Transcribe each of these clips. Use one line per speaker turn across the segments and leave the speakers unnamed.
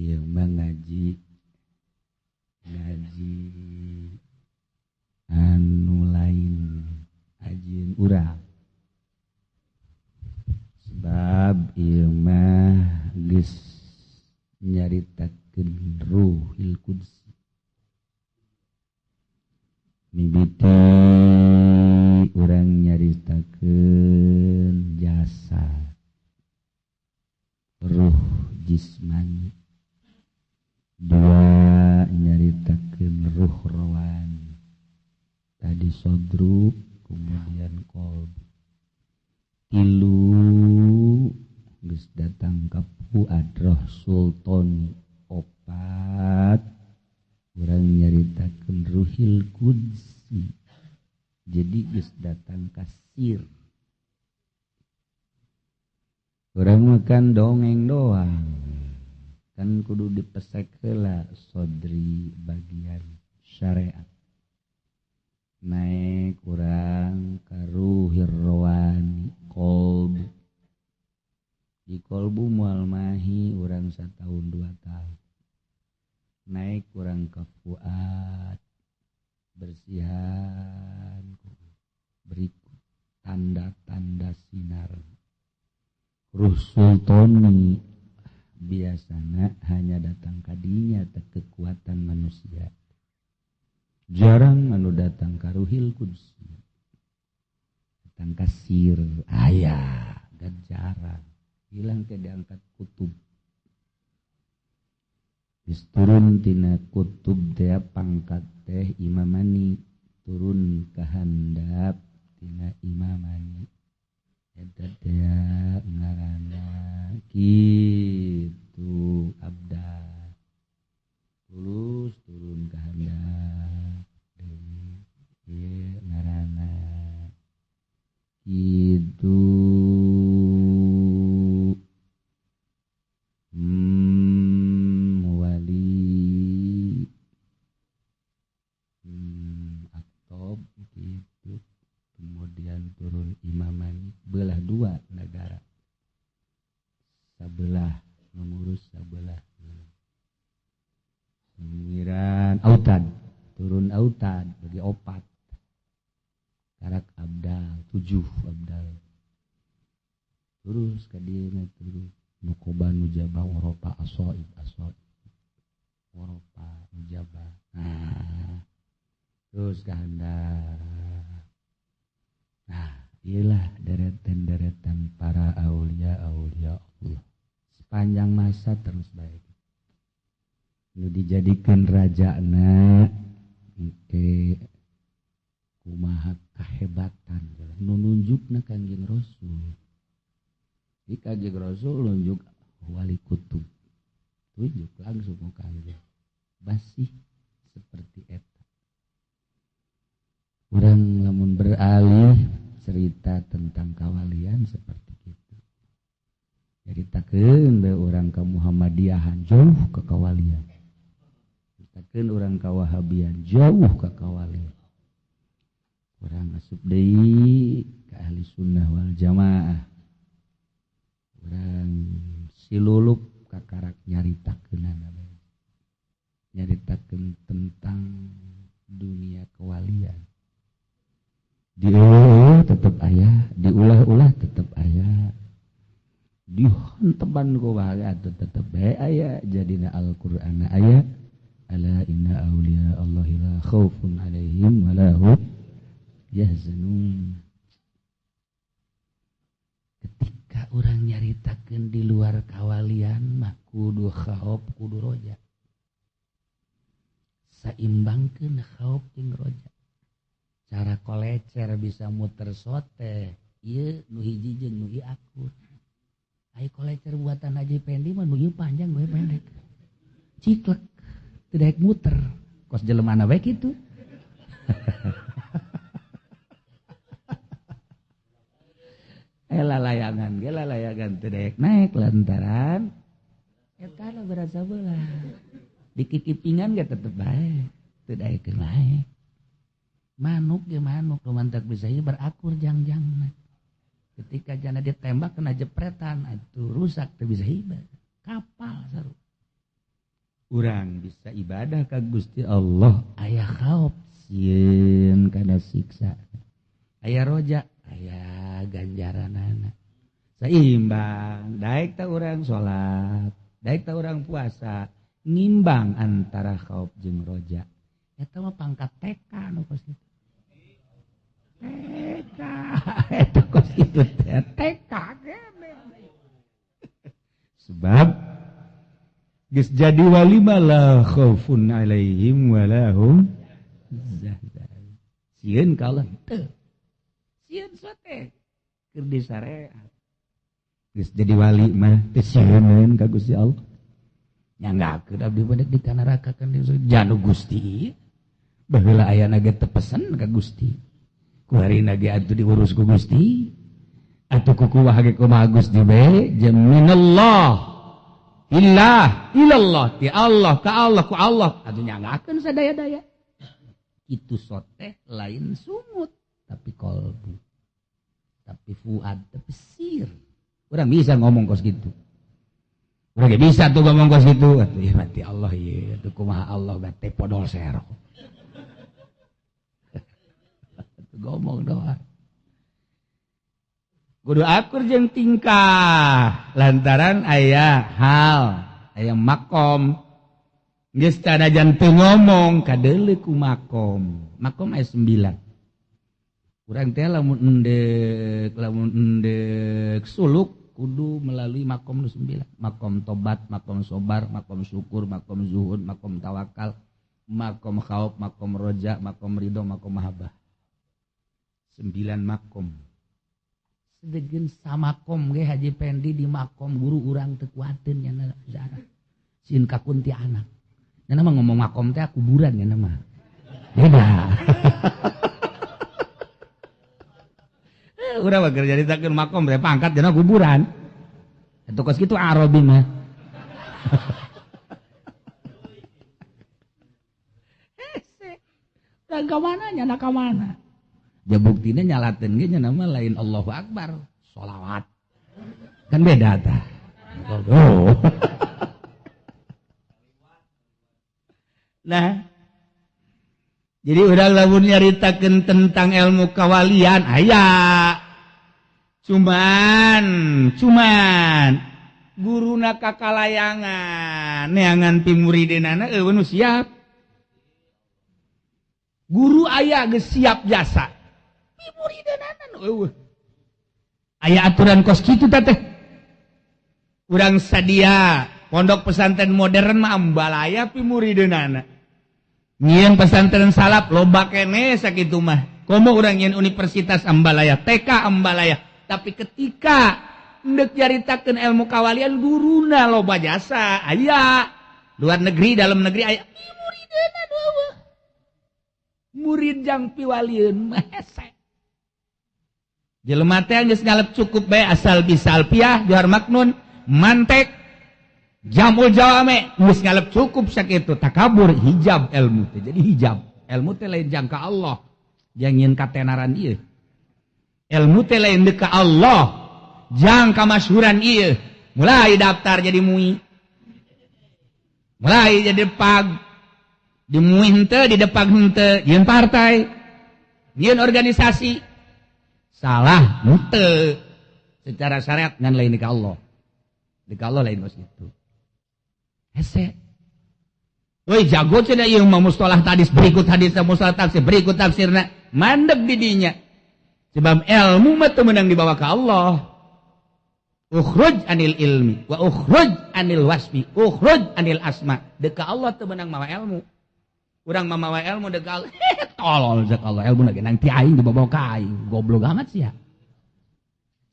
Ieu mah ngaji ngaji anu lain ajieun urang. Sebab ieu mah geus nyaritakeun Ruhil Qudsi. Mimiti urang nyaritakeun jasa ruh jismani, dua nyaritakeun ruh rohani, tadi sodru kemudian kolbu, tilu geus datang ka fuad roh sultani, opat urang nyaritakeun Ruhil Qudsi. Jadi geus datang ka sir. Urang makan dongeng doang kan kudu dipesek heula sodri bagian syariat. Naik urang ka ruhir rohani kolbu. Di kolbu moal mahi urang satahun 2 tahun. Naik kurang ke fuad, bersihan berikut tanda-tanda sinar ruh sultani. Biasana hanya datang kadinya teh kekuatan manusia, jarang anu datang ka Ruhil Qudsi, datang ka sir aya gak jarang, hilang ke diangkat kutub. Geus turun tina kutub teh pangkat teh imamani, turun ka handap tina imamani eta teh ngaranna kitu abdal. Tulus turun ka handap deui ieu ngaranna kitu. Wali aktob gitu, kemudian turun imamani, belah dua negara, sabelah mengurus sabelah pengiran autad, turun autad bagi opat karak abdal 7 abdal, terus kadieuna turun nukoba nujaba waropa asoib asoib waropa nujaba. Nah terus kehendak. Nah iyalah deretan-deretan para aulia aulia Allah sepanjang masa terus baik. Nu dijadikan rajana engke kumaha kahebatan nu nunjukna Kangjeng Rasul. Di Kangjeng Rasul nunjuk wali kutub, tunjuk langsung ku Kangjeng, basih seperti eta. Urang lamun beralih cerita tentang kawalian seperti itu, nyaritakeun bae urang ka Muhammadiyahan jauh ke kawalian, nyaritakeun urang ka Wahabian jauh ke kawalian, urang asup deui ka Ahli Sunnah wal Jamaah, urang silulup kakarak nyaritakeunana bae, nyaritakeun tentang dunia kewalian. Diulah tetep aya, diulah-ulah tetep aya, dihonteban ku bahagia tetep bae aya. Jadina Al-Qur'an aya, ala inna auliya Allahi la khaufun alaihim wa la hum yahzanun. Ketika urang nyaritakeun di luar kawalian mah kudu khauf kudu roja, saimbangkeun khauf jeung roja. Cara kolecer bisa muter sote ieu nu hiji jeung nu ieu akur. Ai kolecer buatan Haji Pendi mah nu ieu panjang nu ieu pendek, ciklek teu daek muter kos jelemana bae kitu. Lalayangan ge lalayangan teu daek naek lantaran eta lah berat sabelah. Dikikipingan ge tetep bae teu daek naek. Manuk ge manuk nu mantak bisa ieu berakur jangjangna. Ketika jana ditembak kena jepretan atuh rusak teu bisa hiber. Kapal saru. Urang bisa ibadah ka Gusti Allah aya khauf sieun kana siksa. Aya roja, aya ganjaranana. Seimbang, daek ta urang salat, daek ta urang puasa, ngimbang antara khauf jeung roja. Eta mah pangkat TK nu kos kitu. TK, eta kos kitu teh TK gede. Sebab geus jadi wali mah la khaufun alaihim wala hum yahzanun. Sieun ka Allah teu. Sieun sote keur disareat. Geus jadi wali mah teu sieuneun ka Gusti Allah. Nyanggakeun abdi mah di neraka kan janu Gusti. Baheula ayana ge teu pesen ka Gusti. Ku harina ge atuh diurus ku Gusti. Atuh ku kumaha ge kumaha Gusti bae jaminallah. Illah, ilallah, ti Allah, ka Allah, ku Allah. Atuh nyanggakeun sadaya-daya. Itu soteh lain sungut, tapi kolbu. Tapi fuad, tapi sir. Urang bisa ngomong kos gitu. Urang ge bisa tuh ngomong kos gitu. Atuh ieu mati Allah ieu, atuh kumaha Allah bate podol sero. Atuh ngomong doang. Kudu akur jeung tingkah lantaran aya hal aya makom geus sanajan teu ngomong kadeuleu ku makom. Makom aya 9. Urang teh lamun endek suluk kudu melalui makom nu 9. Makom tobat, makom sobar, makom syukur, makom zuhud, makom tawakal, makom khauf, makom roja, makom ridho, makom mahabbah. 9 makom. Sedegeun samakom ge Haji Pendi di makom guru urang teu kuateun nya zarah. Sieun ka kuntianak. Nya mah ngomong makom teh kuburan nya mah. Beda. Urang mah keur nyaritakeun makom teh pangkat dina kuburan. Atuh kos kitu Arabi mah. Hese. Da ka mana nya ka mana? Ja buktina nyalateun ge nya nama lain Allahu Akbar, sholawat. Kan beda tah. Oh. Nah, jadi urang lamun nyaritakeun tentang ilmu kawalian aya. Cuman guruna kakalayangan neangan pimurideunana eueuh nu siap. Guru aya geus siap jasa. Pimurideunana nu eueuh. Aya aturan kos kitu teh. Urang sadia pondok pesantren modern mah ambalaya pimurideunana. Nyieun pesantren salaf loba keneh sakitu mah. Komo urang nyieun universitas ambalaya, TK ambalaya. Tapi ketika endek nyaritakeun ilmu kawalian guruna loba jasa, aya luar negeri, dalam negeri aya pimurideunana nu eueuh. Murid jang piwalieun mah hese. Jelema teh geus ngalep cukup bae asal bisa alfiah, johar maknun, mantek, jamul jawame, geus ngalep cukup sakitu takabur hijab ilmu teh. Jadi hijab. Ilmu teh lain jang ka Allah, jang nyieun katenaran ieu. Ilmu teh lain deuk ka Allah, jang kamasyhuran ieu. Mulai daftar jadi mui. Mulai jadi pag. Di mui henteu, di depag henteu, nyieun partai, nyieun organisasi. Salah henteu. Secara syariat ngan lain ka Allah. Di ka Allah lain kos kitu. Hese. Woi jago cenah ieu mah mustalah hadis berikut hadis mustalah tafsir berikut tafsirna mandeg di dinya. Sebab ilmu mah teu meunang dibawa ka Allah. Ukhruj anil ilmi wa ukhruj anil wasfi, ukhruj anil asma. Deuk ka Allah teu meunang mawa ilmu. Urang mah mawa ilmu deuk ka Allah. Tolol cek Allah ilmu lagi nang ti aing dibawa ka aing. Goblok amat sia.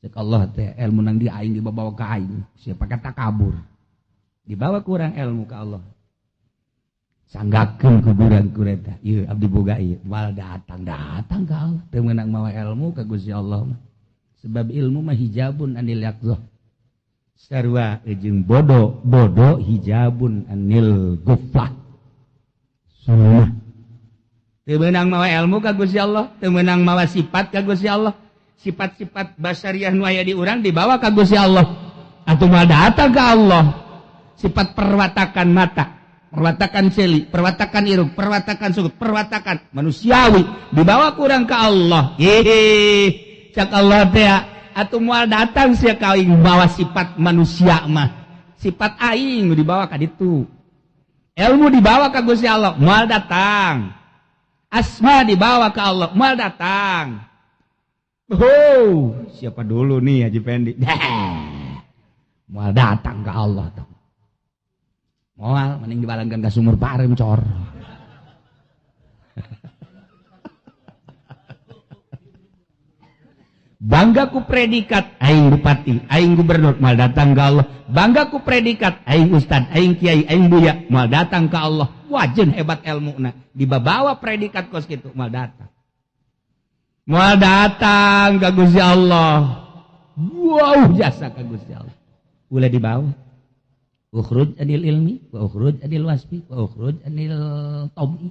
Cek Allah teh ilmu nang di aing dibawa ka aing. Siapa kata kabur. Dibawa kurang ilmu ka Allah. Sanggakeun kuburan kureta. Ieu abdi boga ieu. Wal datang ka Allah. Teu meunang mawa ilmu ka Gusti Allah mah. Sebab ilmu mah hijabun anil yaqzah. Sarua jeung bodo, bodo hijabun anil ghaflah. Sunnah. Teu meunang mawa ilmu ka Gusti Allah, teu meunang mawa sifat ka Gusti Allah. Sifat-sifat basyariah nu aya di urang dibawa ka Gusti Allah. Atuh moal datang ka Allah. Sifat perwatakan mata. perwatakan celi, perwatakan irung, perwatakan suku, perwatakan manusiawi dibawa kurang ke Allah. Hehehe, cak Allah teh atuh moal datang sia ka aing bawa sifat manusia mah. Sifat aing dibawa ka ditu. Ilmu dibawa ka Gusti Allah, moal datang. Asma dibawa ke Allah, moal datang. Oh, siapa dulu nih Haji Pendi? Moal datang ke Allah tuh. Moal mending dibalangkan ke sumur parem cor. Bangga ku predikat aing bupati, aing gubernur, moal datang ke Allah. Bangga ku predikat aing ustad, aing kiai, aing buya, moal datang ke Allah. Wajen hebat ilmuna, dibawa predikat kos kitu moal datang. Moal datang ka Gusti Allah. Wow, jasa ka Gusti Allah. Ulah dibawa. Ukhruj anil ilmi, wa ukhruj anil wasfi, wa ukhruj anil tabi,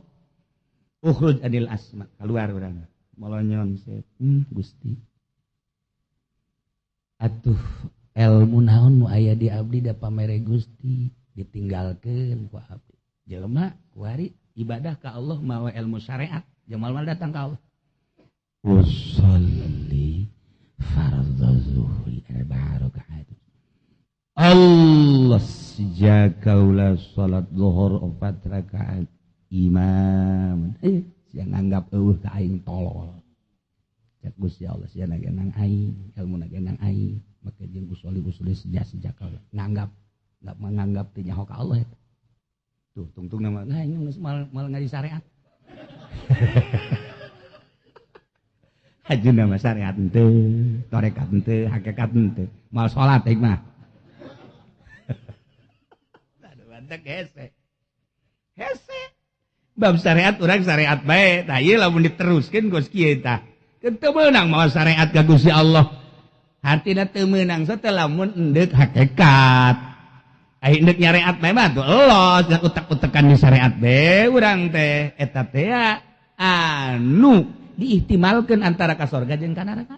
ukhruj anil asma. Keluar urang. Molonyon set. Gusti. Atuh ilmu naon nu aya di abdi da pamere Gusti ditinggalkeun ku abdi. Jelema kuari ibadah ka Allah mawa ilmu syariat, jamal mal datang ka Allah. Usolli fardhu zuhri arba'a rakaat. Allah sejak kaula salat zuhur 4 rakaat imam. Sia nganggap eueuh ka aing tolol. Cak Gusti Allah sia nang aing, ilmu nang aing, make jeung usuli-usuli sejak kaula nganggap enggak menganggap teu nyaho ka Allah eta. Tuh tungtung nama nah ini geus mal ngaji syariat. Hajuna mah syariat henteu, tarekat henteu, hakikat henteu, mal salat aing mah. Aduh bantek hese. Hese. Bab syariat urang syariat bae. Tah ieu lamun diteruskeun geus kieu tah. Teu meunang mawa syariat ka Gusti Allah. Hartina teu meunang sateh lamun endek hakikat. Ai endek nyareat bae mah tuh elos utek-utekan di syariat bae urang teh eta teh anu diihtimalkeun antara ka sorga jeung ka neraka.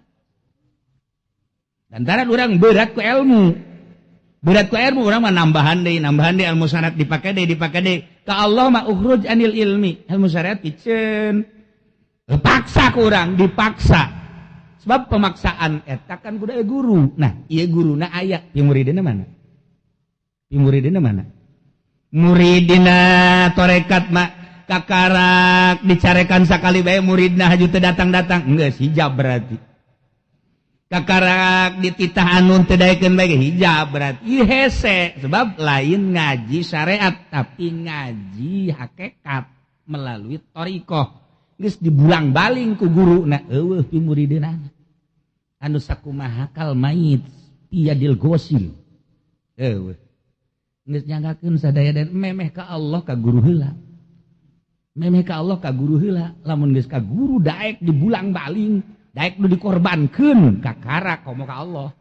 Lantaran urang berat ku ilmu. Berat ku ilmu urang mah nambahan deui ilmu syariat dipake deui. Ka Allah mah ukhruj anil ilmi. Ilmu syariat piceun. Paksa ku urang, dipaksa. Sebab pemaksaan eta kan kudu aya guru. Nah, ieu guruna aya, muridna mana? Muridna mana? Muridna tarekat mah kakarak dicarekan sakali bae muridna haju teu datang-datang. Geus hijab berarti. Kakarak dititah anu teu daekeun bae hijab berarti. Ieu hese sebab lain ngaji syariat tapi ngaji hakikat melalui thariqah. Geus dibulang-baling ku guruna eueuh pi muridna. Anu sakumaha kal mayit piyadil ghosil. Eueuh. Geus nyanggakeun sadaya dan memeh ka Allah ka guru heula. Memeh ka Allah ka guru heula, lamun geus ka guru daek dibulang-baling, daek nu dikorbankeun kakara komo ka Allah.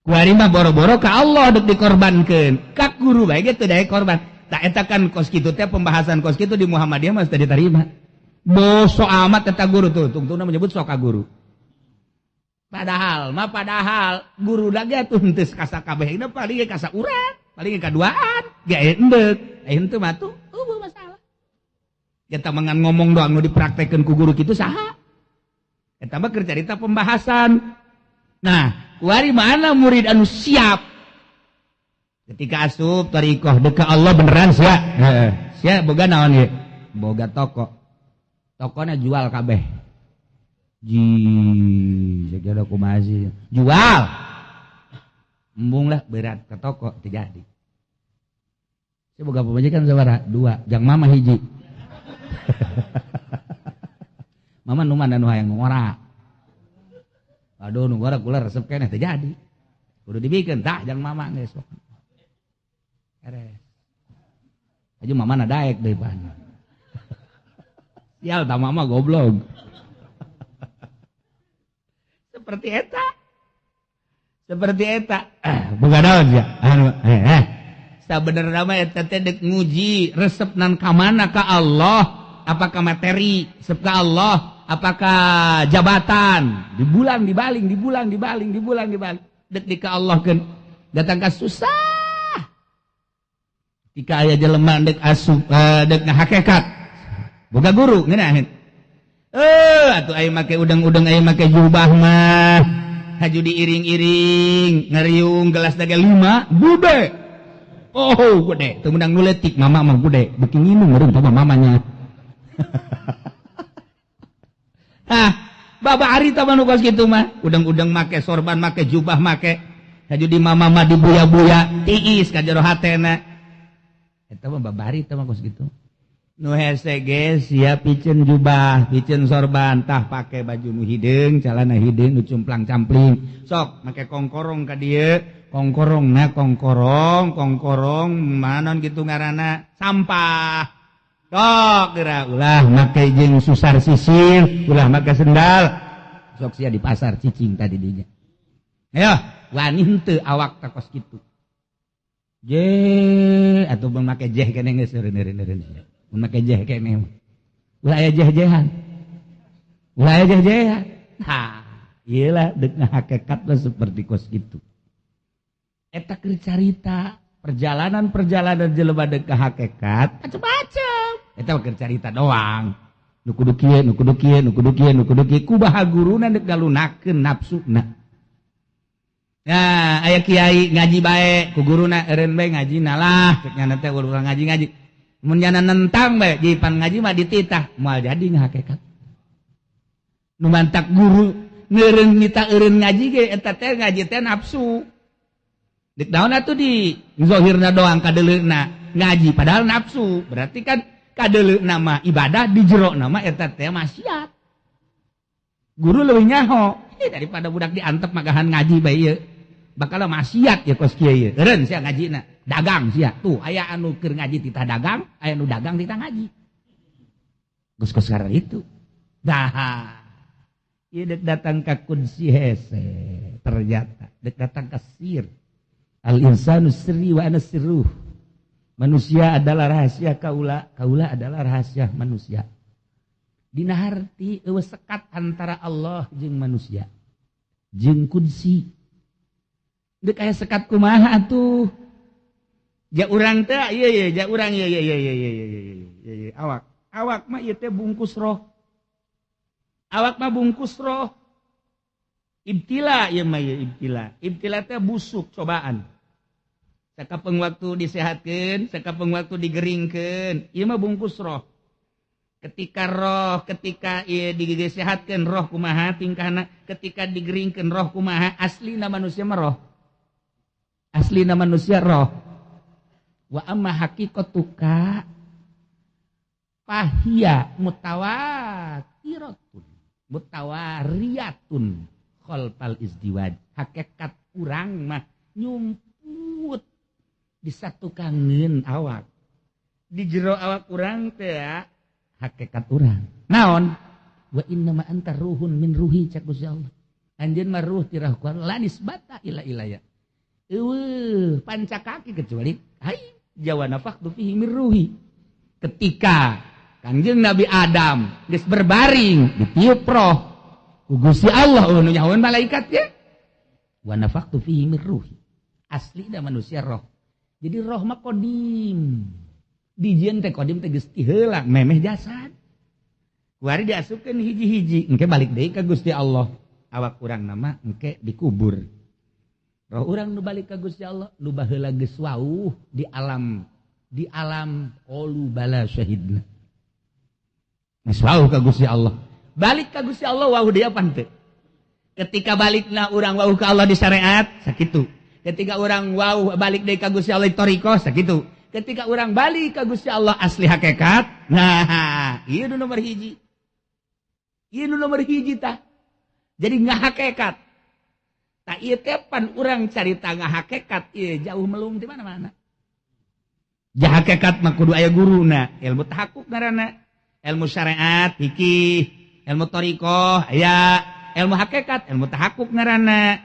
Kuari mah boro-boro ka Allah dek dikorbankeun, ka guru bae ge teu daek korban. Tah eta kan kos kitu teh pembahasan kos kitu di Muhammadiyah mah teu diterima. Boso amat eta guru tuh, tungtungna menyebut sok ka guru. Padahal mah guru lagi atuh henteu kasakabehna paling ge kasa urang, paling ge kaduaan, ge endek, aya henteu mah tuh eueuh masalah. Eta mangan ngomong doang nu dipraktekeun ku guru kitu saha? Eta mah keur carita pembahasan. Nah, kuari mana murid anu siap? Ketika asup thariqah deka Allah beneran sia. Heeh. Sia boga naon ieu? Boga toko. Tokona jual kabeh. Ji, sakieu kumaha sih? Jual. Embung lah berat ke toko teu jadi. Sia boga pamajikan sabaraha? 2, jang mama hiji. Mama nu mana nu hayang ngora. Aduh nu ngora kula resep keneh teu jadi. Kudu dibikeun tah jang mama geus. Beres. Aja mama na daek deui pan. Sial tah mama goblok. Seperti eta. Seperti eta. Boga naon sia? Anu sabenerna mah eta teh deuk nguji resep nan ka mana ka Allah, apakah materi resep ka Allah, apakah jabatan, dibulang dibaling, dibulang dibaling, dibulang dibaling, dek di ka Allah keun. Datang ka susah. Ketika aya jelema dek asup dek ngahakekat boga guru ngeunaheun. Atuh aya make udang-udang aya make jubah mah haju diiring-iring ngariung gelas dage 5 bude. Oh gede teu meunang nu leutik mama mah bude beuki nginum meureun tah mamanya. Ah baba ari tah mah nu kos kitu mah udang-udang make sorban make jubah make haju di mama mah dibuya-buya tiis ka jero hatena. Eta mah babari tah mah kos kitu. Nu hese ge sia piceun jubah, piceun sorban, tah pake baju nu hideung, calana hideung nu cumplang-campling. Sok make kongkorong ka dieu, kongkorongna kongkorong, kongkorong manon kitu ngaranna sampah. Sok geura ulah make jeung susar sisir, ulah make sendal. Sok sia di pasar cicing tadi dinya. Ayo, wani henteu awak ta kos kitu. Je atuh mun make jeh keneh geus eureun-eureun. Mun make jeh keneh. Ulah aya jeh-jehan. Ulah aya jeh-jehan. Ha, ieu lah deuk ngahakekat lah seperti kos kitu. Eta keur carita perjalanan-perjalanan jelema deuk ka hakikat macem-macem. Eta keur carita doang. Nu kudu kieu, nu kudu kieu, nu kudu kieu, nu kudu kieu kumaha guruna deuk ngalunakeun nafsuna. Nah, aya kiai ngaji bae ku guruna eureun bae ngaji nalah cek nyana teh urang ngaji-ngaji. Mun nyana nentang bae jipan ngaji mah dititah moal jadi ngahakekat. Nu mantak guru ngeureun nita eureun ngaji ge eta teh ngaji teh nafsu. Dek naon atuh di zahirna doang kadeuleuna ngaji padahal nafsu. Berarti kan kadeuleuna mah ibadah di jero mah eta teh maksiat. Guru leuwih nyaho daripada budak diantep magahan ngaji bae ieu. Bakal maksiat ya kos kieu ieu. Eureun sia ngajina, dagang sia. Tuh aya anu keur ngaji titah dagang, aya anu dagang titah ngaji. Geus kos karena itu. Dah. Ieu dek datang ka kunci hese ternyata dek datang ka sir. Al insanu sirri wa ana sirruh. Manusia adalah rahasia kaula, kaula adalah rahasia manusia. Dina harti eueuh sekat antara Allah jeung manusia. Jeung kunci. Dek aya sekat kumaha atuh? Ja urang teh ieu ye, ja urang ieu ye ye ye ye ye ye awak. Awak mah ieu teh bungkus roh. Awak mah bungkus roh. Ibtila ieu mah ieu ibtila. Ibtila teh busuk cobaan. Sakapeung waktu disehatkeun, sakapeung waktu digeringkeun. Ieu mah bungkus roh. Ketika roh, ketika ieu disehatkeun roh kumaha tingkahna, ketika digeringkeun roh kumaha, aslina manusia mah roh. Aslina manusia roh. Wa amma haqiqatuka fahiya mutawatiratun mutawariyatun khalfal izdiwaj. Hakikat urang mah nyumput disatukangeun awak. Di jero awak urang teh hakikat urang. Naon? Wa inna ma anta ruhun min ruhi cak Gusti Allah. Anjeun mah ruh ti roh la nisbata ila ilaya. Eueuh panca kaki kecuali hai jawa nafaktu fihi min ruhi. Ketika Kangjeng Nabi Adam geus berbaring ditiup roh ku Gusti Allah nu nyahoeun malaikat ge. Wa nafaktu fihi min ruhi. Aslina manusia roh. Jadi roh mah kodim. Dijieun teh kodim teh geus ti heula memeh jasad. Kuari diasupkeun hiji-hiji engke balik deui ka Gusti Allah. Awak urang nama engke dikubur. Roh urang nu balik ka Gusti Allah nu baheula geus wauh di alam qalu bala syahidna. Geus wauh ka Gusti Allah. Balik ka Gusti Allah wauh deui apa henteu? Ketika balikna urang wauh ka Allah di syariat sakitu. Ketika urang wauh balik deui ka Gusti Allah di thariqah sakitu. Ketika urang balik ka Gusti Allah asli hakikat, nah ieu nu nomor hiji. Ieu nu nomor hiji tah. Jadi ngahakekat. Tak ieu teh pan urang carita ngahakekat ieu jauh melung di mana-mana. Jahakekat mah kudu aya guruna, ilmu tahakuk ngaranna, ilmu syariat, fikih, ilmu thariqah aya, ilmu hakikat, ilmu tahakuk ngaranna.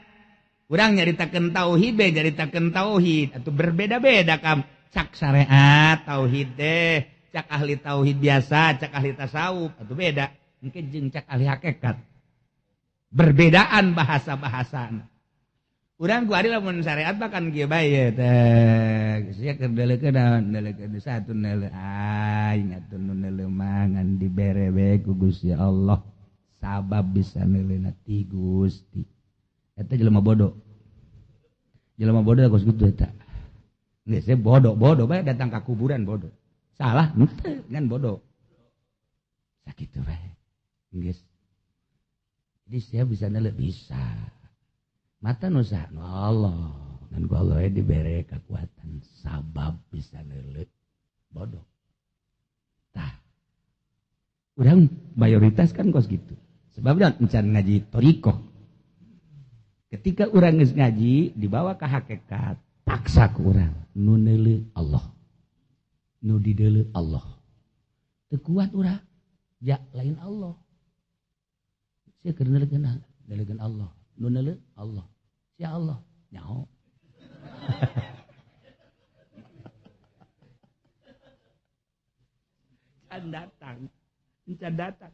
Urang nyaritakeun tauhid be nyaritakeun tauhid atuh berbeda-beda kam. Cak syariat tauhid teh, cak ahli tauhid biasa, cak ahli tasawuf atuh beda. Engke jeung cak ahli hakikat. Berbedaan bahasa-bahasana. Urang ku ari lamun syariat mah kan kieu bae teh. Sia keur deuleukeun naon deuleukeun satu neuleuh aing atuh nu neuleuh mah ngan dibere bae ku Gusti Allah. Sabab bisa neuleuna ti Gusti. Eta jelema bodoh. Jelema bodoh kos kitu eta. Geus bodoh-bodoh bae datang ka kuburan bodoh. Salah henteu ngan bodoh. Sakitu bae. Geus. Jadi saya bisa neuleuh bisa. Mata nu saha? Nu Allah. Dan ku Allah dibere kekuatan sabab bisa neuleuh bodoh. Tah. Urang mayoritas kan kos gitu. Sebab encan ngaji thariqah. Ketika urang geus ngaji dibawa ka hakikat, paksa ku urang nu neuleuh Allah. Nu dideuleuh Allah. Teu kuat urang, ja lain Allah. Sia keur neuleukeun neuleukeun Allah. Nu neuleuh Allah. Sia Allah nyaho. Can datang. Can datang.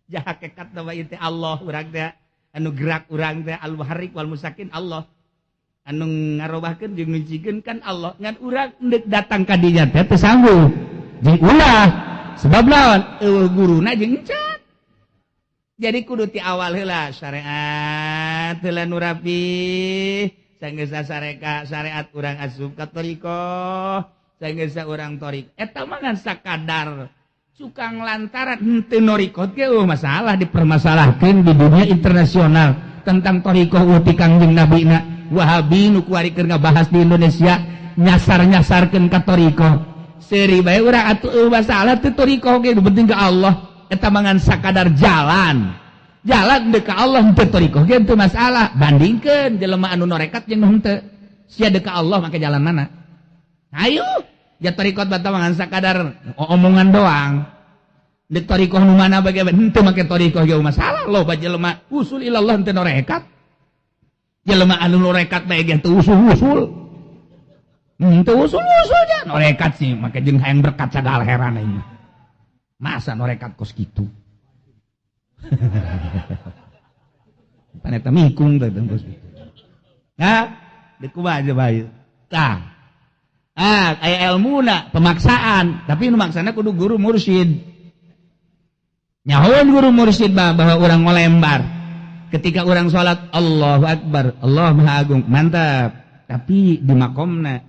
Ja hakikat na ieu teh Allah urang teh anu gerak urang teh al-muharrik wal musakin Allah. Anu ngarobahkeun jeung nyucikeun kan Allah. Ngan urang endek datang ka dinya teh teu sanggup. Jeung ulah sebab naon? Eueuh guruna jeung encan. Jadi kudu ti awal heula syariat heula nu rapi. Sanggeus sareka syariat urang asup ka thariqah, sanggeus urang thariqah. Eta mah ngan sakadar cukang lantaran henteu norikot ge eueuh masalah dipermasalahkeun di dunia internasional tentang thariqah eueuh ti Kangjeng Nabina. Wahabi nu kuari keur ngabahas di Indonesia nyasar-nyasarkeun ka thariqah. Seuri bae urang atuh eueuh masalah teu thariqah ge nu penting ka Allah. Eta mah ngan sakadar jalan. Jalan deuk ka Allah henteu thariqah ge henteu masalah. Bandingkeun jelema anu norekat jeung nu henteu. Sia deuk ka Allah make jalan mana? Hayu, ja thariqah bata mah ngan sakadar omongan doang. Deuk thariqah nu mana bage henteu make thariqah ge masalah loba jelema usul ilallah henteu norekat. Jelema anu norekat bae ge teu usul-usul. Henteu usul-usul ja norekat sih make jeung hayang berkat sagala heran aing. Masa norekat kos kitu. Pan eta mikung teh kos kitu. Nah, deuk kumaha aja bae. Tah. Ah, aya elmuna pemaksaan, tapi nu maksana kudu guru mursyid. Nyahoan guru mursyid bahwa urang ngolembar. Ketika urang salat Allahu Akbar, Allah Maha Agung, mantap. Tapi di makomna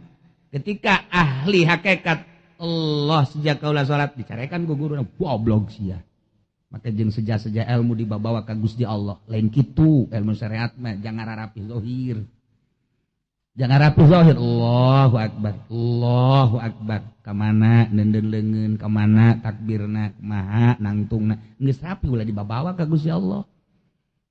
ketika ahli hakikat Allah sejak kaula salat dicarekan ku guruna goblok sia. Maka jeung seja-seja ilmu dibawa ka Gusti Allah. Lain kitu ilmu syariat mah jangan rarapih zahir. Jangan rapi zahir Allahu Akbar, Allahu Akbar. Ka mana neundeun leungeun, ka mana takbirna, kumaha nangtungna. Geus rapi ulah dibawa ka Gusti Allah.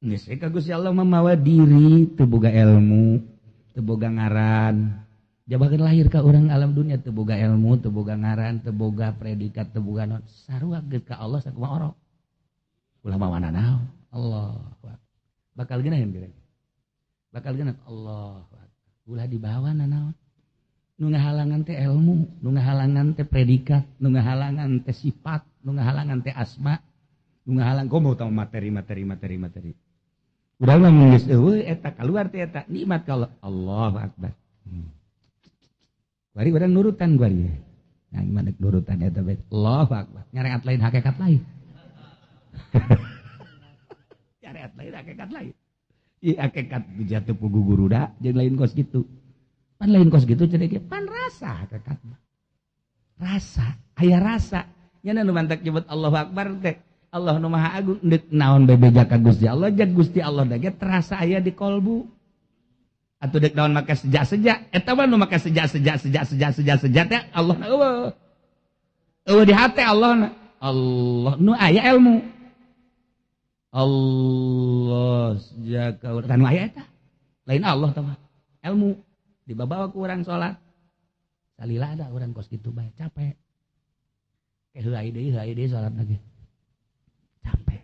Geus ka Gusti Allah mah mawa diri teu boga ilmu, teu boga ngaran. Jabakeun lahir ka urang alam dunia teu boga ilmu, teu boga ngaran, teu boga predikat, teu boga naon. Sarua geus ka Allah sakumaha orok. Ulah mawa nanaon. Allah. Bakal geunaheun kira. Bakal geunaheun Allah. Ulah dibawa nanaon. Nu ngahalangan teh ilmu, nu ngahalangan teh predikat, nu ngahalangan teh sifat, nu ngahalangan teh asma, nu ngahalang komo tah materi. Urang mah geus eueuh eta kaluar teh eta nikmat ka Allah. Allahu Akbar. Bari urang nurutan bari. Nah, gimana nurutan eta bae? Allahu Akbar. Nyareat lain hakikat lain. Nyareat lain hakikat lain. Ieu hakikat jatuh pugu guruda jeung lain kos kitu. Pan lain kos kitu cenah ge pan rasa hakikat mah. Rasa, aya rasa. Nya nu mantak nyebut Allahu Akbar teh. Allah nu Maha Agung deuk naon bebeja ka Gusti Allah, jeung Gusti Allah da ge terasa aya di kolbu. Atuh deuk naon make seja-seja, eta mah nu make seja-seja seja-seja teh Allah na eueuh. Eueuh di hate Allah na. Allah nu aya ilmu. Allah jaga urang nu aya eta. Lain Allah tah mah. Ilmu dibawa ku urang salat. Salila ada urang kos kitu bae capek. Ke heuai deui salat lagi. Capek.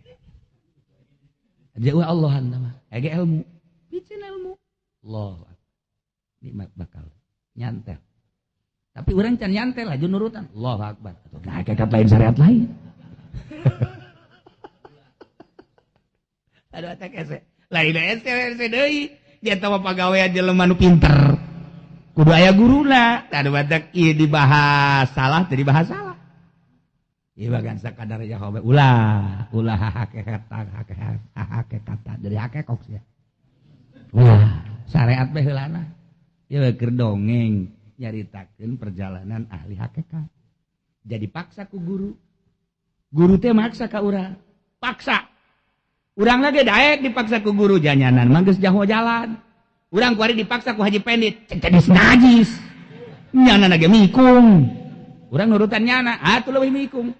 Jauh Allahan tah mah. Aya ilmu. Piceun ilmu. Allah. Nikmat bakal nyantel. Tapi urang can nyantel laju nurutan. Allahu Akbar. Nah, hakikat lain syariat lain. Aduh teh kese. Lain ese deui. Dia tahu pagawean jelema nu pinter. Kudu aya guruna. Tah badak ieu dibahas salah teu dibahas salah. Ieu bagan sakadar ya hobe ulah ulah hakikat jadi hakekok sia. Ulah syariat bae heulana. Ieu keur dongeng nyaritakeun perjalanan ahli hakikat. Jadi paksa ku guru. Guru teh maksa ka urang. Paksa. Urang lagi daek dipaksa ku guru janyanan mah geus jaho jalan. Urang kuari dipaksa ku Haji Pendit, jadi najis. Nyana ge mikung. Urang nurutan nyana, atuh leuwih mikung.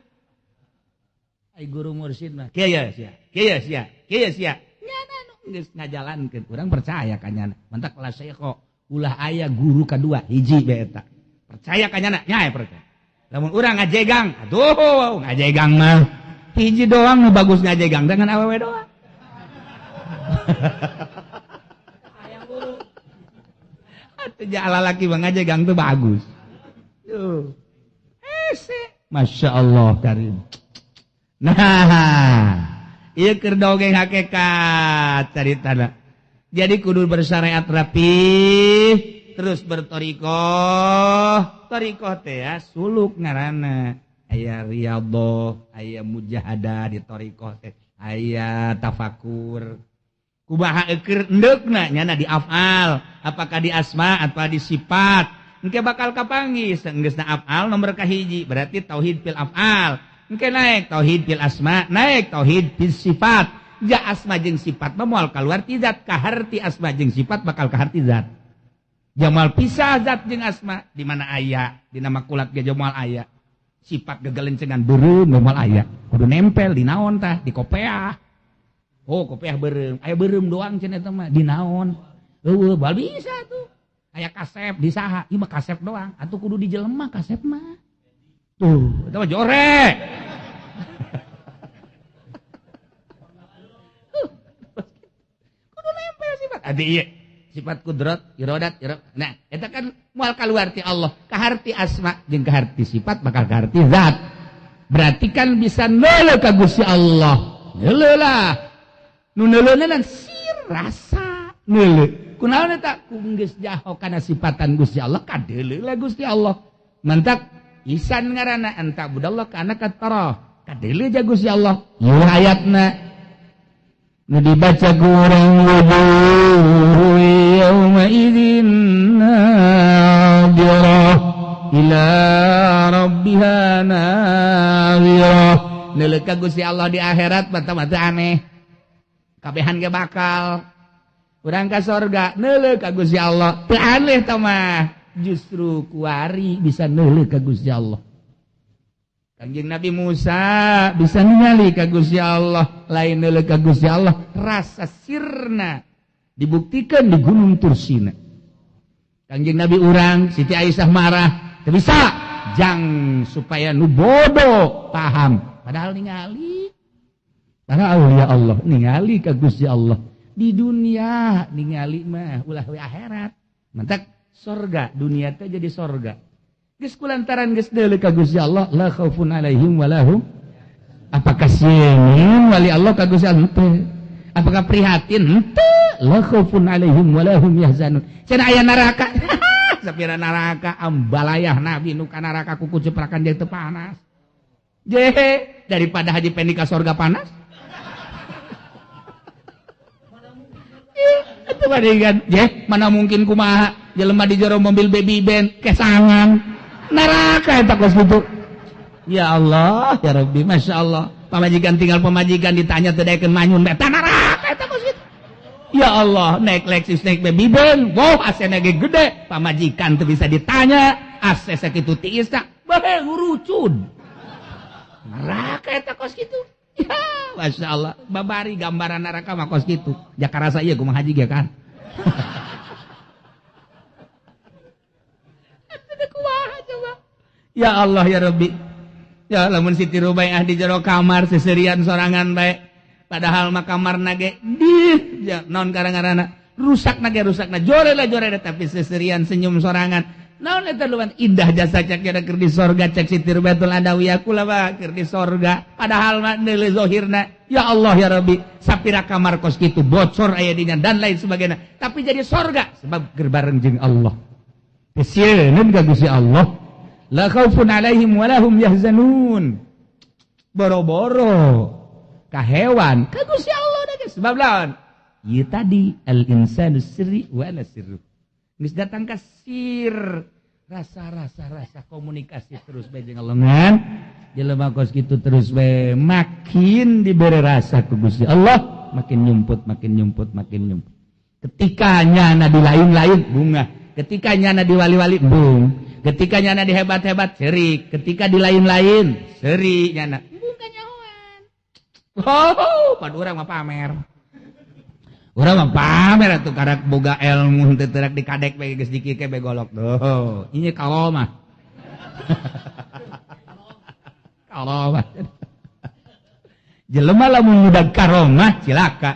Ai guru mursyid mah, kieu ya sia, kieu sia, kieu sia. Nyana nu geus ngajalankeun, urang percaya ka nyana. Mantak kelas saya kok ulah aya guru kadua hiji bae eta. Percaya ka nyana, nya percaya. Lamun urang ngajegang, aduh ngajegang mah hiji doang nu bagus ngajegang dengan awewe doang. Atuh jala laki mah ngajegang tuh bagus. Tuh. Hese, Masya Allah karim. Nah, ieu keur dongeng hakikat caritana. Jadi kudu bersyariat rapih, terus bertorikoh. Torikoh teh ya suluk ngaranna. Aya riyadhah, aya mujahadah di torikoh teh, aya tafakur. Kumaha eukeur endeukna nyana di afal, apakah di asma atau di sifat. Engke bakal kapanggih geusna afal nomor kahiji, berarti tauhid fil afal. Engke naik tauhid fil asma, naik tauhid fil sifat. Ja asma jeung sifat mah moal kaluar ti zat, kaharti asma jeung sifat bakal kaharti zat. Jamal pisah zat jeung asma, di mana aya, di nama kulat ge moal aya. Sifat gegelencengan beureum moal aya. Kudu nempel di naon tah, di kopeah. Oh, kopeah beureum, aya beureum doang cenah eta mah, di naon. Eueuh, bal bisa tuh. Aya kasep di saha, ieu mah kasep doang, atuh kudu di jelema kasep mah. Tuh, eta mah jorek. Kudu nempel sifat. Adi ieu sifat kudrat, iradat, iradat. Nah, eta kan moal kaluar ti Allah, kaharti asma jeung kaharti sifat bakal kaharti zat. Berarti kan bisa neuleuh ka Gusti Allah. Neuleuh lah. Nu neuleuhna sir rasa neuleuh. Kunaon eta ku geus jaho kana sifatan Gusti Allah kadeuleuh lah Gusti Allah. Mantak isan ngaranna anta budallah kana katara. Kadeuleuh ja Gusti Allah. Ieu ayatna nu dibaca ku urang wujuh yauma idzin nadhirah ila rabbiha nadhirah. Neuleuh ka Gusti Allah di akhirat mata-mata aneh. Kabehan ge bakal urang ka sorga neuleuh ka Gusti Allah teu aneh tah mah, justru kuari bisa neuleuh ka Gusti Allah. Kanjeng Nabi Musa bisa ningali ka Gusti Allah, lain neuleuh ka Gusti Allah rasa sirna dibuktikan di Gunung Tursina. Kanjeng Nabi urang Siti Aisyah marah teu bisa jang supaya nu bodoh paham, padahal ningali para aulia Allah ningali ka Gusti Allah di dunia, ningali mah ulah we akhirat. Mantak sorga dunia teh jadi sorga. Geus kulantaran geus deuleuh ka Gusti Allah, la khaufun alaihim walahum. Apakah sieun wali Allah ka Gusti Allah teh? Apakah prihatin henteu? La khaufun alaihim walahum yahzanun. Cenah aya neraka. Sapira neraka ambalayah nabi nu ka neraka kuku ceprakan jeung teu panas. Je, daripada Haji Pendi ka sorga panas. Itu bandingan, je, mana mungkin kumaha jelema di jero mobil baby band kesangan neraka eta kos kitu. Ya Allah, ya Rabbi, Masya Allah. Pamajikan tinggal pamajikan ditanya teu daekeun manyun eta neraka eta kos kitu. Ya Allah, naik Lexus naik baby band, wow AC-na ge gede, pamajikan teu bisa ditanya, AC sakitu tiis tah, bae ngurucud. Neraka eta kos kitu. Ya, Masya Allah, babari gambaran neraka mah kos kitu. Jakarasa ieu kumaha haji ge kan. Kumaha coba. Ya Allah ya Rabbi. Ya lamun Siti Rubaiah di jero kamar seserian sorangan bae. Padahal mah kamarna ge di ya, naon karang-karana rusak na ge rusakna jore lah jore tapi seserian senyum sorangan. Naon eta lumayan indah jasa cek kira keur di sorga cek Siti Rubiatul Adawiyah kula mah keur di sorga padahal mah neuleuh zahirna ya Allah ya Rabbi sapira kamar kos kitu bocor aya dinya dan lain sebagainya tapi jadi sorga sebab keur bareng jeung Allah. Kesieun ka Gusti Allah la khaufun alaihim wa lahum yahzanun. Boro-boro ka hewan ka Gusti Allah da sebab lawan ieu tadi al insanu sirri wa ana sirru. Geus datang ka sir rasa-rasa komunikasi terus bae jeung Allah ngan jelema kos kitu terus bae makin dibere rasa ku Gusti Allah makin nyumput makin nyumput makin nyumput. Ketika nyana di lain-lain bunga, ketika nyana di wali-wali bung, ketika nyana di hebat-hebat serik, ketika di lain-lain seri nyana bunga nyahoan. Oh, pad urang mah pamer. Urang mah pamer atuh karak boga ilmu teu terak dikadek bae geus dikike bae golok. Tuh, ini karomah. Karomah. Jelema lamun ngudag karomah cilaka.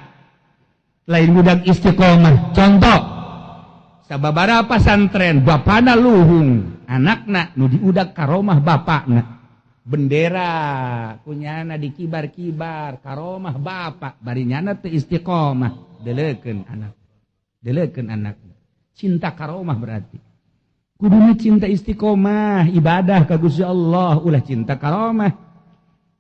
Lain ngudag istiqomah. Contoh, sababaraha pasantren bapana luhung, anakna nu diudag karomah bapakna. Bendera kunyana dikibar-kibar karomah bapak bari nyana teu istiqomah. Deleukeun anak. Deleukeun anak. Cinta karomah berarti. Kuduna cinta istiqomah, ibadah ka Gusti Allah, ulah cinta karomah.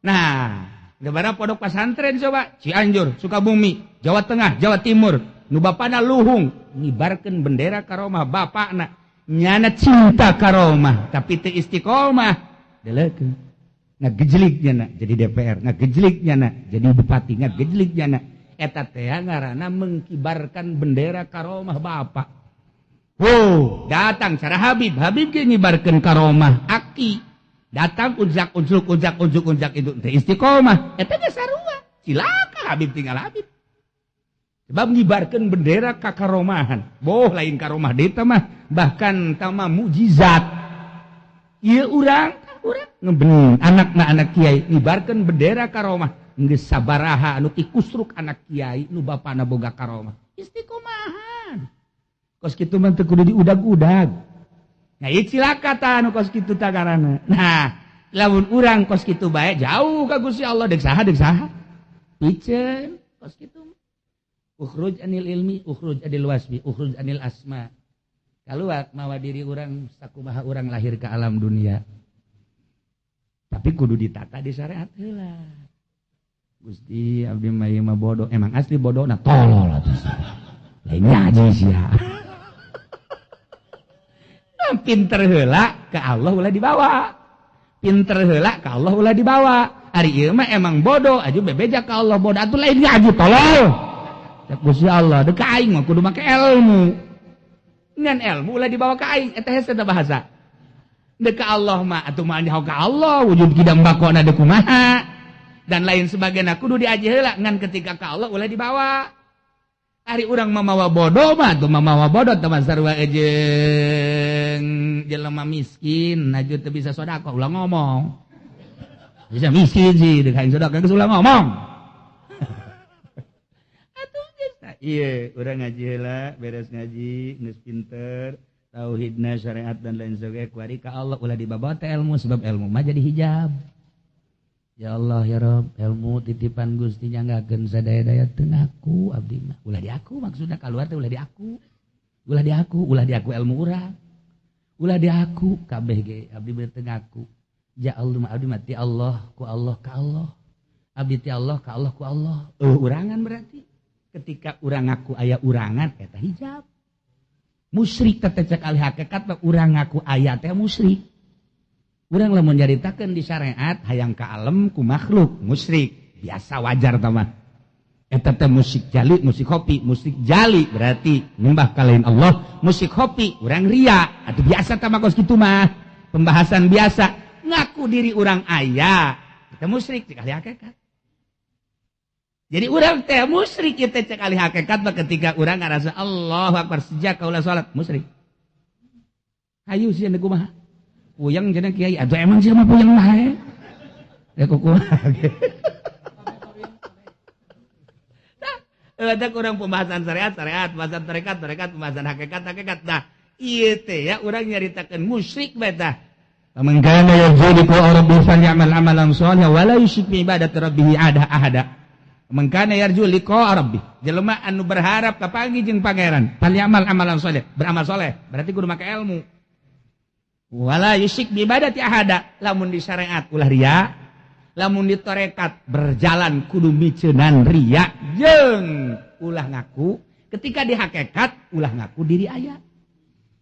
Nah, gebara pondok pesantren coba, Cianjur, Sukabumi, Jawa Tengah, Jawa Timur, nu bapana luhung ngibarkeun bendera karomah bapakna, nyana cinta karomah tapi teu istiqomah. Deleukeun. Ngagejlik nyana jadi DPR, ngagejlik nyana jadi bupati, ngagejlik nyana. Eta teh ngaranna mengkibarkan bendera karomah bapak. Wow, datang cara Habib, Habib ge ngibarkeun karomah aki. Datang unjak unjuk unjak unjuk unjak itu teh istiqomah. Eta ge sarua. Cilaka Habib tinggal Habib. Sebab ngibarkeun bendera ka karomahan. Boh lain karomah deui mah, bahkan tama mukjizat. Ieu urang ngebening anakna anak kiai ngibarkeun bendera karomah. Geus sabaraha anu tikusruk anak kiai nu bapana boga karomah istiqomahan kos kitu mah teu kudu diudag-udag. Nah ieu cilaka tah anu kos kitu tah ngaranna. Nah lamun urang kos kitu bae jauh ka Gusti Allah deuk saha piceun kos kitu. Ukhruj anil ilmi, ukhruj anil wasbi, ukhruj anil asma. Kaluar mawa diri urang sakumaha urang lahir ke alam dunia. Tapi kudu ditata di syariat heula. Gusti abdi mah ieu mah bodoh, emang asli bodoh nah tolol atuh. Lain ngaji sia. Pinter heula ke Allah ulah dibawa. Pinter heula ka Allah ulah dibawa. Ari ieu mah emang bodoh, aju bebeja ka Allah bodoh atuh lain ngaji tolol. Cek Gusti Allah, deuk ka aing mah kudu make ilmu. Ngan ilmu ulah dibawa ka aing, eta hese teh bahasa. Deuk ka Allah mah atuh mah nyaho ka Allah, wujud kidang bakona deuk kumaha. Dan lain sebagainya kudu diaji heula ngan ketika ka Allah ulah dibawa. Ari urang mamawa bodoh mah tuh mamawa bodoh teh sarua jeung jelema miskin aju teu bisa sedekah ulah ngomong. Bisa miskin sih deuk hayang sedekah geus ulah ngomong. Atuh geus tah ieu urang ngaji heula beres ngaji geus pinter tauhidna syariat dan lain sebagainya kuari ka Allah ulah dibawa teh ilmu sebab ilmu mah jadi hijab. Ya Allah ya Rob, ilmu titipan Gusti nyanggakeun sadaya-daya teu ngaku abdi mah. Ulah diaku maksudna kaluar teh ulah diaku. Ulah diaku, ulah diaku ilmu urang. Ulah diaku kabeh ge abdi mah teu ngaku. Ya Allah mah abdi mah ti Allah ku Allah ka Allah. Abdi ti Allah ka Allah ku Allah. Urangan berarti. Ketika urang ngaku aya urangan eta hijab. Musyrik teh cek ahli hakikat mah urang ngaku aya teh musyrik. Urang lamun nyaritakeun di syariat hayang ka alam ku makhluk musyrik biasa wajar tah mah. Eta teh musik jali, musik kopi, musik jali berarti nyembah ka lain Allah, musik kopi urang ria atuh biasa tah mah kos kitu mah. Pembahasan biasa ngaku diri urang aya eta musyrik cek ahli hakikat. Jadi urang teh musyrik ieu teh cek ahli hakikat mah ketika urang ngarasa Allahu akbar sejak kaula salat musyrik. Hayu sieun kumaha? Puyeng cenah kiai atuh emang sia mah puyeng mah he. Ya kumaha ge. Tah, eta kurang pembahasan syariat, syariat, pembahasan tarekat, tarekat, pembahasan hakikat, hakikat. Nah, Ieu teh ya urang nyaritakeun musyrik bae tah. Man kana yarju liqa rabbih falyamal amalan shalihan wa la yusyrik bi ibadati rabbih ahada. Man kana yarju liqa rabbih, jelema anu berharap kapanggih jeung pangeran, falyamal amalan sholih, beramal soleh, berarti kudu make ilmu. Wala yusyrik bi ibadati ahada, lamun di syariat ulah riya, lamun di tarekat berjalan kudu miceunan riya jeung ulah ngaku, ketika di hakikat ulah ngaku diri aya.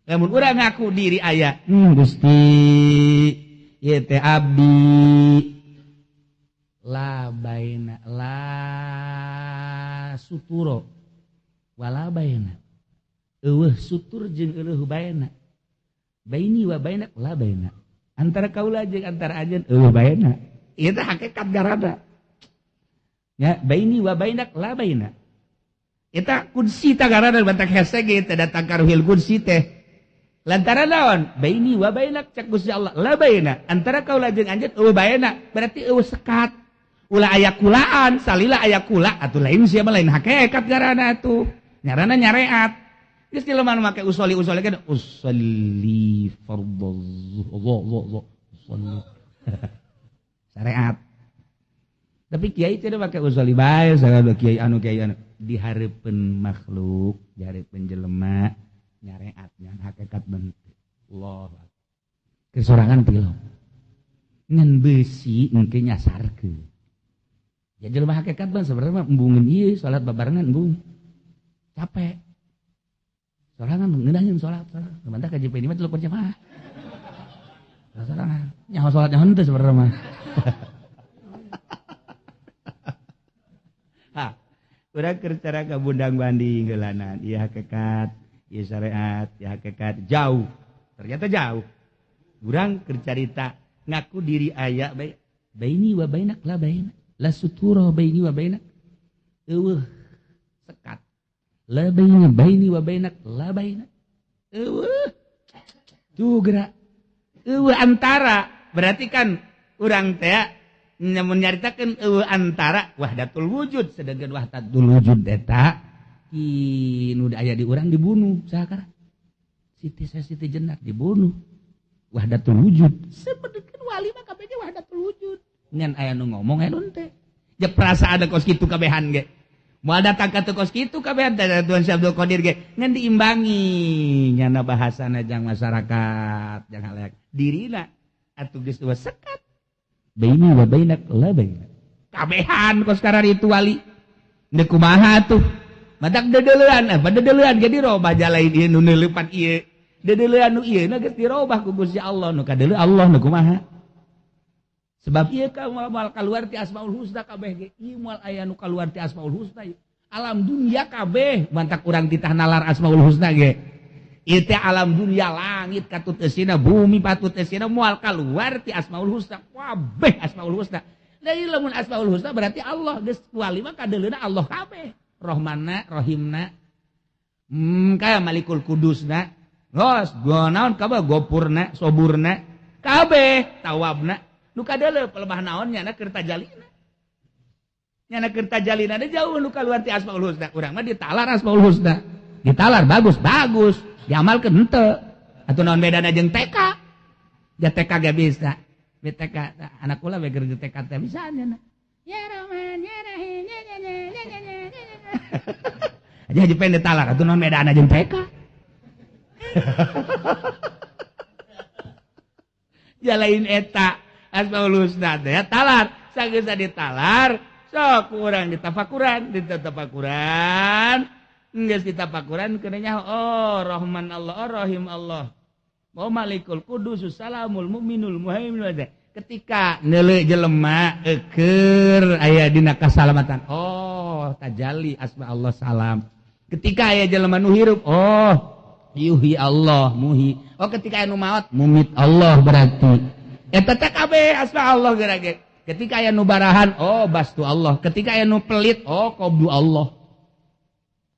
Lamun urang ngaku diri aya, Gusti ieu teh abdi la baina la suturo wala baina eueuh sutur jeung eueuh baina baini wa bainak la baina antara kaula jeung antara anjeun eueuh baina ieu teh hakikat garada ya baini wa bainak la baina eta kunci ta garada bantak hese ge teh datang ka ruhil kunci teh lantaran naon baini wa bainak cak Gusti Allah la baina antara kaula jeung anjeun eueuh baina berarti eueuh sekat ulah aya kulaan salila aya kula atuh lain sia mah lain hakikat garana atuh nyarana nyareat geus jelema nu make usoli-usoli kan usolli fardhu Allah usolli syariat tapi kiai teh make usoli bae sareng kiai anu dihareupeun makhluk dihareupeun jelema nyareatnya hakikat bentuk Allah kesorangan pilom ngan besi mungkin nyasarkeun ya jelema hakikat mah sebenarnya embungeun ieu salat babarengan embung capek sorangan ngeunaheun salat salat ka JP ini mah teluk berjamaah sorangan nyaho salat nyaho henteu sebenarnya mah ha urang keur cara ka bundang banding heulanan ieu hakikat ieu syariat ieu hakikat jauh ternyata jauh urang keur carita ngaku diri aya bae baini wa bainak la baina la sutura baini wa bainak eueuh sekat la baina baini wa bainak la baina eueuh tuh gerak eueuh antara berarti kan urang teh nyamun nyaritakeun eueuh antara wahdatul wujud sedangkan wahdatul wujud eta nu aya di urang dibunuh sakara Siti Siti Jenar dibunuh wahdatul wujud sebenarnya wali mah kabehnya wahdatul wujud ngan aya nu ngomong aya nu teh ja perasaan kos kitu kabehan ge moal datang ka teu kos kitu kabehan teh Tuhan Syekh Abdul Qadir ge ngan diimbangi nyana bahasana jang masyarakat jang halayak dirina atuh geus dua sekat baini wa bainak la baina kabehan kos karar itu wali deuk kumaha atuh matak dedeulean dedeulean ge dirobah jalain ieu nu neuleupan ieu dedeulean nu ieu na geus dirobah ku Gusti Allah nu kadeuleu Allah nu kumaha sebab ieu ka moal kaluar ti Asmaul Husna kabeh ge ieu moal aya nu kaluar ti Asmaul Husna alam dunia kabeh mantak urang titah nalar Asmaul Husna ge ieu teh alam dunia langit katut eusina bumi patut eusina moal kaluar ti Asmaul Husna kabeh Asmaul Husna dari lamun Asmaul Husna berarti Allah geus wali mah kadeuleuna Allah kabeh Rohmanna Rohimna kaya Malikul Kudusna geus naon kabeh Gopurna Soburna kabeh Tawabna nu kadeuleu pelebah naon nyana keur tajalina nyana keur tajalina jauh nu kaluar ti Asmaul Husna urang mah ditalar Asmaul Husna ditalar bagus bagus diamalkeun henteu atuh naon bedana jeung TK ja TK ge bisa BTK anak kula we keur TK teh bisa nyana ya Rahman ya Rahim ya ya ya ya ya aja haji pengen ditalar atuh naon bedana jeung TK jalain eta Asmaul Husna teh talar sageus ditalar sok urang ditafakuran ditatafakuran geus ditafakuran keuna nyaho oh Rahman Allah oh Rahim Allah wa Malikul Qudus Salamul Mukminul Muhaiminul ketika neuleuh jelema eueur aya dina kasalamatan oh tajalli asma Allah salam ketika aya jelema nu hirup oh yuhi Allah muhi oh ketika aya nu maot mumit Allah berarti eta teh kabeh asma Allah geura-ge ketika aya nu barahan oh bastu Allah ketika aya nu pelit oh qabdu Allah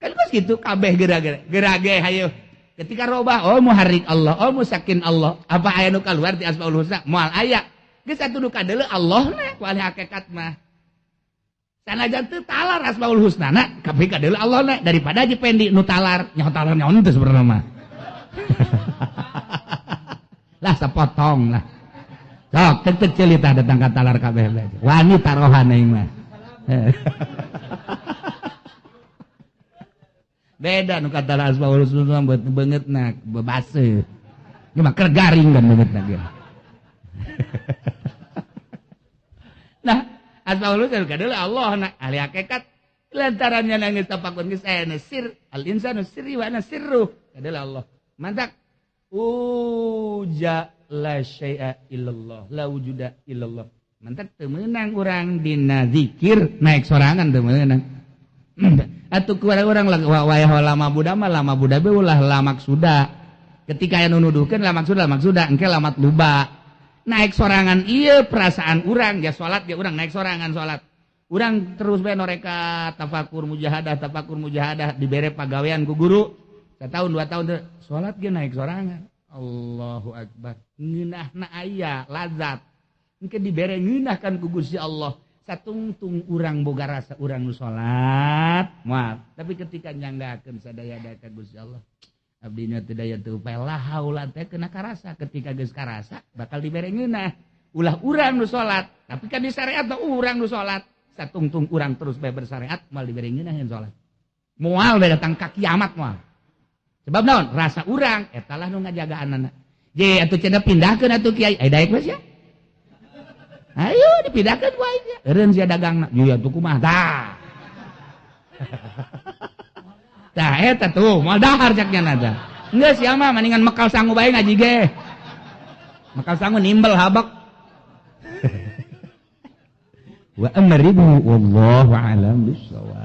kan kos kitu kabeh geura-ge geura-ge hayu ketika robah oh muharrik Allah oh musakin Allah apa aya nu kaluar ti Asmaul Husna moal aya geus atuh nu kadeuleu Allah na ku ahli hakikat mah sanajan teu talar Asmaul Husna na kabeh kadeuleu Allah na daripada Haji Pendi nu talar nyaho talar nyaho teu sebenarnya mah Lah sepotong lah. Sok teu ceuli tah datang ka talar kabeh. Wani tarohan aing mah. Beda nu kata Asmaul Husna buat beungeutna bebaseuh. Ieu mah keur garing kan beungeutna ge. Nah, Asmaul Husna kadeuleu Allah na ahli hakikat lantarannya nangis tapakun geus aya sir al insanu sirri wa ana sirru kadeuleu Allah. Mantak uja la syai'a illallah la wujuda illallah. Mantak teu meunang urang dina zikir naik sorangan teu meunang. Atuh ku urang wayah lama buda mah lama buda be ulah lamak suda. Ketika aya nu nuduhkeun lamak suda engke lamat luba. Naik sorangan ieu perasaan urang ya salat ge urang naik sorangan salat. Urang terus bae noreka tafakur mujahadah dibere pagawean ku guru. Satahun 2 tahun salat ge naik sorangan. Allahu akbar. Ngeunahna aya lazat. Engke dibere ngeunah kan ku Gusti Allah. Satungtung urang boga rasa urang nu salat moal, tapi ketika nyanggakeun sadaya-daya ka Gusti Allah abdina teu daya teu upaya la haula teh kena karasa. Ketika geus karasa bakal dibere ngeunah. Ulah urang nu salat, tapi kan di syariat mah urang nu salat. Satungtung urang terus bae bersyariat moal dibere ngeunah ngan salat. Moal bae datang ka kiamat moal. Sebab naon? Rasa urang eta lah nu ngajagaanana. Je atuh cenah pindahkeun atuh kiai, ai daek we sia. Ayo dipindahkeun ku aing sia. Eureun sia dagangna. Ieu atuh kumaha tah. Tah eta tuh moal dahar cak nya tah. Geus sia mah mendingan mekal sangu bae ngaji ge. Mekal sangu nimbel habak. Wa amribu wallahu alam bissawab.